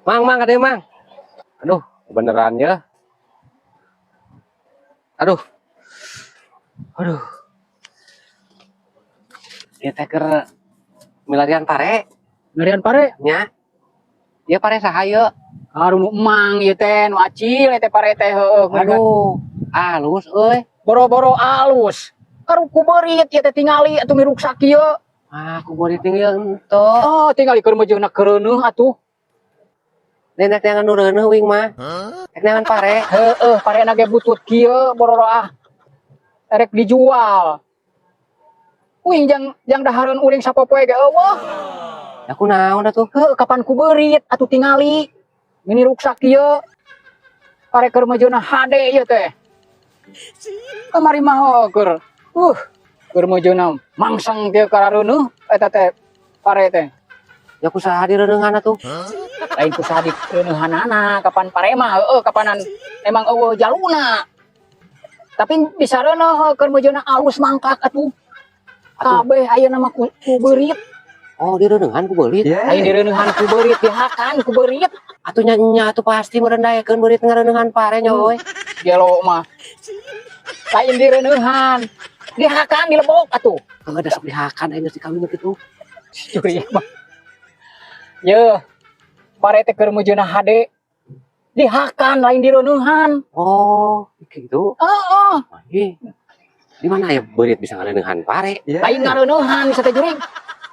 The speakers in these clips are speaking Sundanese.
Mang, mang, ada, mang. Aduh, beneran ya. Aduh. Aduh. Ieu teh keur milarian pare. Milarian pare? Nya. Ieu pare saha ieu? Aduh, nu emang ieu teh, nu acil ieu teh pare teh, heueuh. Aduh, alus euy. Boro-boro alus. Aduh, ku beurit ieu teh, tingali atuh miruksak ieu. Ah, ku beurit tinggal ento. Oh, tingali keur meujeuhna keureunuh atuh. Nenek neangan nu reuneuh uing mah. Rek neangan pare. Heueuh, parena ge butut kieu, bororo ah. Erek dijual. Uing jang dahareun uring sapopoe ge euweuh. Ya ku naon atuh? Heuh, kapan ku beurit atuh, tingali. Mini ruksak kieu. Pare keur meujeuhna hade ieu teh. Kamari mah heuh keur keur meujeuhna mangsang kieu karareuneuh eta teh pare teh. Ya ku saha direuneuhan atuh? Lain ku saha direuneuhanana, kapan pare mah heueuh, kapanan emang euweuh jaluna. Tapi bisa reuneuh keur meujeuhna alus mangkak atuh. Kabeh ayeuna mah ku beurit. Oh, direuneuhan ku beurit. Lain direuneuhan ku beurit, dihakan ku beurit. Atuh nya nya atuh pasti meureun daekeun beurit ngareuneuhan pare nya euy. Gelo mah. Lain direuneuhan. Dihakan, dilebok atuh. Kagak ada sok dihakan aing geus dikawin kitu. Curi mah. Ye. Pare teh keur meujeuhna hade. Dihakan, lain direuneuhan. Oh, gitu. Heeh. Ih. Di mana ya beurit bisa ngareuneuhan pare? Lain ngareuneuhan bisa teh jurig.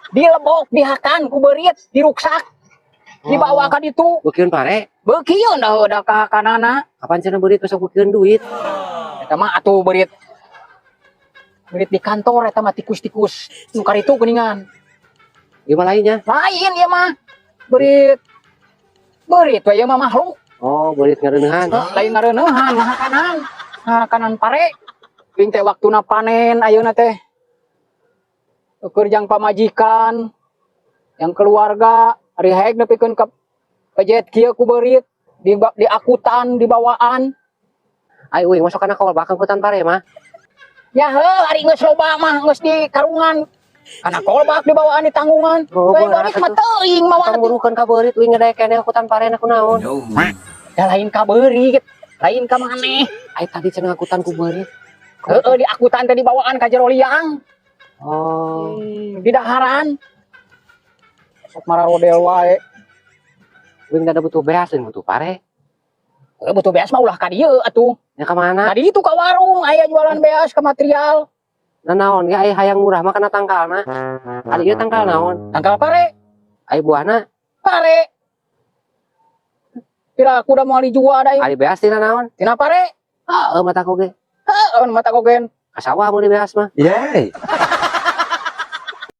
Dilebok, dihakan ku beurit, diruksak. Dibawa ka ditu. Beukieun pare? Beukieun dah udah kahakanana. Kapan cenah beurit besok beukieun duit? Eta mah atuh beurit. Beurit di kantor eta mah, tikus-tikus nu karitu geuningan. Gimana lainnya? Lain ieu mah. Beurit. Beurit we ieu mah, makhluk. Oh, beurit ngareuneuhan. Lain ngareuneuhan, ngahakanan. Ngahakanan pare. Uing teh waktuna panen ayeuna teh. Keur jang pamajikan, yang keluarga, ari haek nepikeun ka pejet kieu ku beurit, di akutan, dibawaan. Ayo uing masuk kana kolbak angkutan pare mah. Ya heuh, ari geus loba mah geus di karungan. Kana kolbak dibawaan, di tanggungan. Oh, Bae berat beurit mah atuh. teuing mawa Tong atuh. burukeun ka beurit, uing ngadaekeun angkutan pare na kunaon. Da lain ka beurit, lain ka maneh. Ai tadi cenah angkutan ku beurit. Heeh, di akutan teh dibawaan ka jero liang. Oh, Di daharan. Sok mararodel wae. Uing da butuh beas, lain butuh pare. Heuh, butuh beas mah ulah ka dieu atuh. Ya ka mana? Tadi itu ka warung aya jualan beas ke material. Nah, naon ge ai hayang murah mah kana tangkalna. Ari ieu tangkal naon? Tangkal pare, Ai buahna? Pare. Pira aku udah mau dijual da ieu. Ari beas tina naon? Tina pare. Heeh, mata oge. Heeh, mata kogen. Ka sawah meuli beas mah. Yeay.